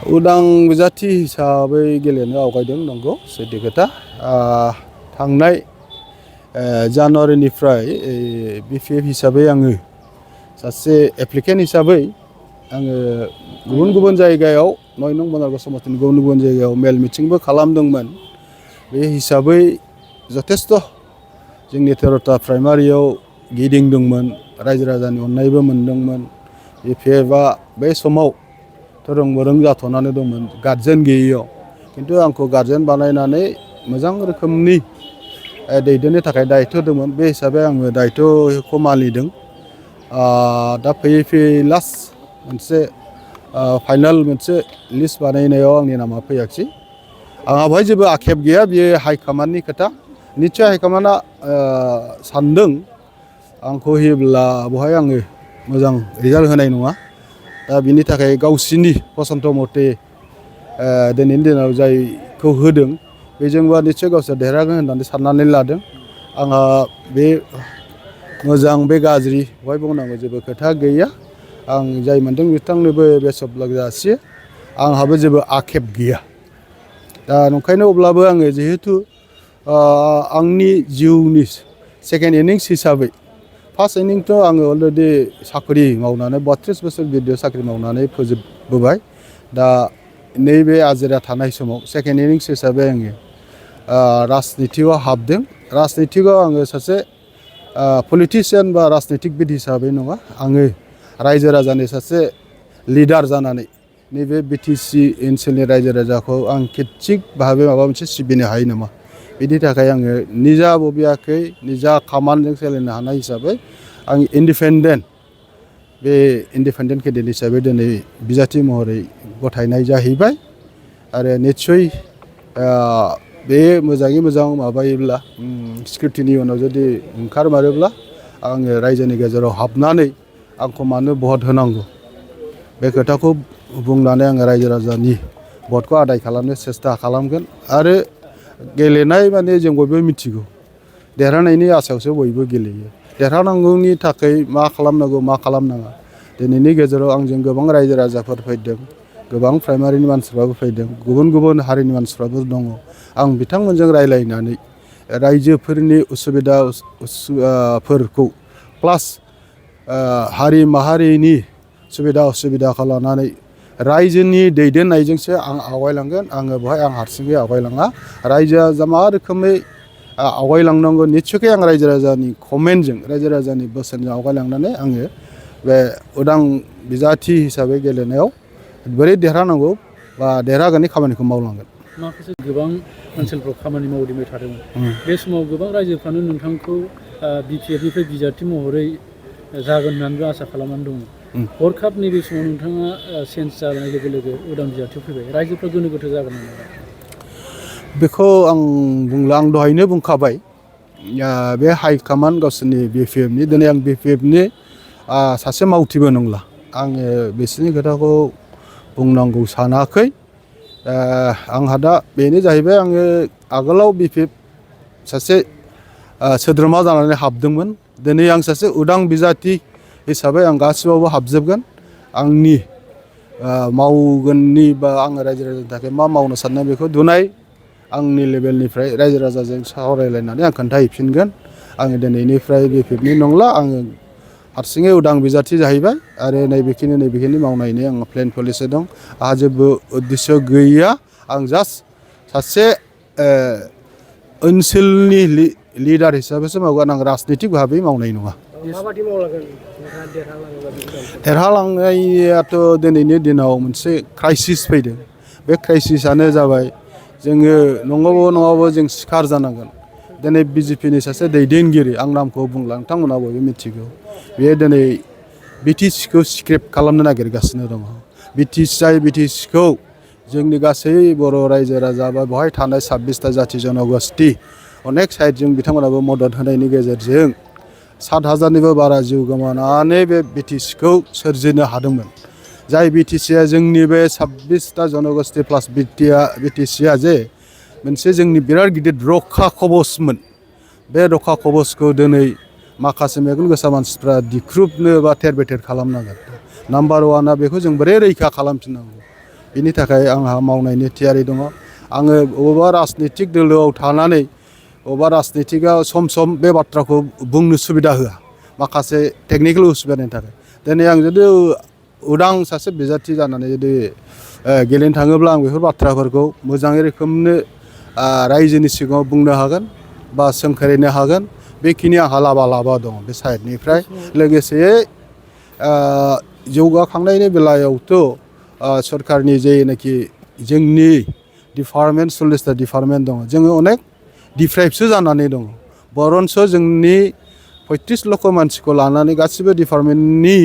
उदां बिजाथि हिसाबै गेलेनो आवगायदों नंगौ सैथो खोथा थांनाय जानुवारिनिफ्राय बिपिएफ हिसाबै आङो सासे एप्लिकेन्ट हिसाबै आङो गुबुन गुबुन जायगायाव 9 नं बनरग समाजनि गुबुन गुबुन जायगायाव मेल मिटिंबो खालामदोंमोन बे हिसाबै जथेस्थ' जोंनि 13ता प्राइमारियाव गिदिंदोंमोन रायजो राजानि अननायबो मोनदोंमोन बिपिएफआ बे समाव थोरों बोरों जाथ'नानै दंमोन गार्जेन गैयैयाव खिन्थु आंखौ गार्जेन बानायनानै मोजां रोखोमनि दैदेननो थाखाय दायित्व दंमोन बे हिसाबै आङो दायित्वखौ मानिदों दा फैयै फैयै लास्ट मोनसे फाइनाल मोनसे लिस्ट बानायनायाव आंनि नामा फैयाखिसै आंहा बेवहाय जेबो आक्षेप गैया बेयो हाइकमान्डनि खोथा निस्सय हाइकमान्डआ सानदों आंखौ होयोब्ला बेवहाय आङो मोजां रिजाल्ट होनाय नङा दा बिनि थाखाय गावसिनि फसन्थ मथे दिनैनि दिनाव जायखौ होदों बेजोंबा निस्सय गावसोर देरहागोन होननानै साननानै लादों आंहा बे मोजां बे गाज्रि बेवहाय बुंनांगौ जेबो खोथा गैया आं जाय मोनदों बिथांनोबो बेसब्लाग जासियो आंहाबो जेबो आक्षेप गैया दा नंखायनो अब्लाबो आङो जिहेथु आंनि जिउनि सेकेन्ड इनिंस हिसाबै फार्स्ट इनिंथ' आङो अलरेडि साख्रि मावनानै 32 बोसोर गिदिर साख्रि मावनानै फोजोबबोबाय दा नैबे आजिरा थानाय समाव सेकेन्ड इनिंस हिसाबै आङो राजनितिकआव हाबदों राजनितिकआव आङो सासे पलिटिसियान बा राजनितिकबिद हिसाबै नङा आङो रायजो राजानि सासे लिडार जानानै नैबे बिटिसि ओनसोलनि रायजो राजाखौ आं खित्सिक भाबै माबा मोनसे सिबिनो हायो नामा बिनि थाखाय आङो निजा बबेयाखै निजा खामानिजों सोलिनो हानाय हिसाबै आं इन्डिपेन्डेन्ट बे इन्डिपेन्डेन्ट केन्डिडेट हिसाबै दिनै बिजाथि महरै गथायनाय जाहैबाय आरो निस्सय बे मोजाङै मोजां माबायोब्ला स्क्रुटिनि उनाव जुदि ओंखारमारोब्ला आङो रायजोनि गेजेराव हाबनानै आंखौ मानो भट होनांगौ बे खोथाखौ बुंनानै आङो रायजो राजानि भटखौ आदाय खालामनो सेस्था खालामगोन आरो गेलेनाय माने जों बयबो मिथिगौ देरहानायनि आसायावसो बयबो गेलेयो देरहानांगौनि थाखाय मा खालामनांगौ मा खालामनाङा दिनैनि गेजेराव आंजों गोबां रायजो राजाफोर फैदों गोबां प्राइमारिनि मानसिफ्राबो फैदों गुबुन गुबुन हारिनि मानसिफ्राबो दङ आं बिथांमोनजों रायज्लायनानै रायजोफोरनि उसुबिदाफोरखौ प्लास हारि माहारिनि सुबिदा उसुबिदाखौ लानानै रायजोनि दैदेननायजोंसो आं आवगायलांगोन आङो बेवहाय आं हारसिङै आवगायलाङा रायजोआ मा रोखोमै आवगायलांनांगौ निस्सयकै आं रायजो राजानि कमेन्टजों रायजो राजानि बोसोनजों आवगायलांनानै आङो बे उदां बिजाथि हिसाबै गेलेनायाव बोरै देरहानांगौ बा देरहागोननि खामानिखौ मावलांगोन माखासे गोबां ओनसोलफ्राव खामानि मावदिंबाय थादोंमोन बे समाव गोबां रायजोफ्रानो नोंथांखौ बिपिएफनिफ्राय बिजाथि महरै जागोन होननानैबो आसा खालामनानै दंमोन हरखाब नैबे समाव नोंथाङा चेन्ज जानाय लोगो लोगो उदां बिजाथियाव फैबाय रायजोफ्रा गोनो गोथो जागोन नामा बेखौ आं बुंला आं दहायनो बुंखाबाय बे हाइकमान्ड गावसोरनि बिपिएफनि दिनै आं बिपिएफनि सासे मावथिबो नंला आङो बिसोरनि खोथाखौ बुंनांगौ सानाखै आंहा दा बेनो जाहैबाय आङो आगोलाव बिपिएफ सासे सोद्रोमा जानानै हाबदोंमोन दिनै आं सासे उदां बिजाथि हिसाबै आं गासिबावबो हाबजोबगोन आंनि मावगोननि बा आङो रायजो राजानि थाखाय मा मावनो सानदों बेखौ दुनाय आंनि लेभेलनिफ्राय रायजो राजाजों सावरायलायनानै आं खोन्थाहैफिनगोन आङो दिनैनिफ्राय बिपिएफनि नंला आङो हारसिङै उदां बिजाथि जाहैबाय आरो नैबेखिनि मावनायनि आंहा प्लेन पलिसि दं आंहा जेबो उद्देश्य गैया आं जास्ट सासे ओनसोलनि लिडार हिसाबैसो मावगोन आं राजनितिक भाबै मावनाय नङा माबादि मावलांगोन देरहालांनायाथ' दिनैनि दिनाव मोनसे क्राइसिस फैदों बे क्राइसिसआनो जाबाय जोङो नङाबो जों सिखार जानांगोन दिनै बिजेपिनि सासे दैदेनगिरि आं नामखौ बुंला नोंथांमोना बयबो मिथिगौ बेयो दिनै बिटिसिखौ स्क्रेप खालामनो नागिरगासिनो दङ बिटिसिखौ जोंनि गासै बर' रायजो राजा बा बेवहाय थानाय 26टा जाथि जनगोष्ठी अनेक साइडजों बिथांमोनाबो मदद होनायनि गेजेरजों 7,000निबो बारा जिउ गोमानानै बे बिटिसिखौ सोरजिनो हादोंमोन जाय बिटिसिया जोंनि बे 26टा जनगोष्ठी प्लास बिटिसिया जे मोनसे जोंनि बिराद गिदिर रखा कबचमोन बे रखा कबचखौ दिनै माखासे मेगन गोसा मानसिफ्रा दिख्रुबनो बा थेर बेथेर खालामनांगोन नाम्बार वानआ बेखौ जों बोरै रैखा खालामफिननांगौ बिनि थाखाय आंहा मावनायनि थियारि दङ आङो बबेबा राजनितिक दोलोआव थानानै बबेबा राजनितिकआ सम सम बे बाथ्राखौ बुंनो सुबिदा होआ माखासे टेकनिकेल उसुबिदानि थाखाय दिनै आं जुदि उदां सासे बिजाथि जानानै जुदि गेलेनो थाङोब्ला आं बेफोर बाथ्राफोरखौ मोजाङै रोखोमनो रायजोनि सिगाङाव बुंनो हागोन बा सोंखारिनो हागोन बेखिनि आंहा लाबा दङ बे साइडनिफ्राय लोगोसे जौगाखांनायनि बेलायावथ' सरकारनि जेनाखि जोंनि डिपार्टमेन्ट 40टा डिपार्टमेन्ट दङ जोङो अनेक डिप्राइभसो जानानै दङ बरन्स जोंनि 35 लक्ष मानसिखौ लानानै गासिबो डिपार्टमेन्टनि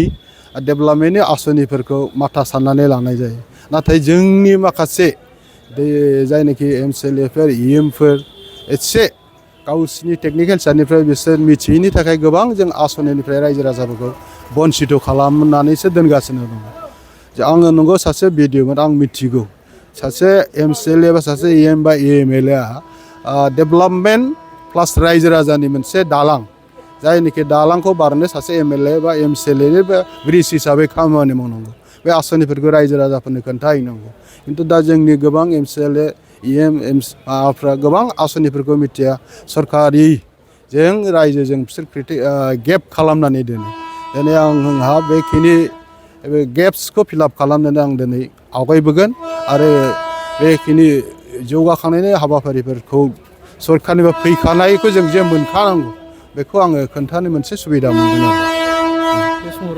डेभेलपमेन्टनि आसनिफोरखौ माथा साननानै लानाय जायो नाथाय जोंनि माखासे बे जायनाखि एमसिएलएफोर इएमफोर एसे गावसिनि टेकनिकेल साइडनिफ्राय बिसोर मिथियैनि थाखाय गोबां जों आसनिनिफ्राय रायजो राजाफोरखौ बन्सित खालामनानैसो दोनगासिनो दङ आङो नंगौ सासे बिडिअमोन आं मिथिगौ सासे एमसिएलए बा सासे इएम बा इएमएलए डेभेलपमेन्ट प्लास रायजो राजानि मोनसे दालां जायनिखि दालांखौ बारनो सासे एमएलए बा एमसिएलए बा ब्रिज हिसाबै खामानि मावनांगौ बे आसनिफोरखौ रायजो राजाफोरनो खोन्थाहैनांगौ खिन्थु दा जोंनि गोबां एमसिएलए इएम माबाफ्रा गोबां आसनिफोरखौ मिथिया सरकारि जों रायजोजों बिसोर गेप खालामनानै दोनो दिनै आंहा बेखिनि गेप्सखौ फिलाप खालामनानै आं दिनै आवगायबोगोन आरो बेखिनि जौगाखांनायनि हाबाफारिफोरखौ सरकारनिफ्राय फैखानायखौ जों जे मोनखानांगौ बेखौ आङो खोन्थानो मोनसे सुबिदा मोनगोन आरो बे समाव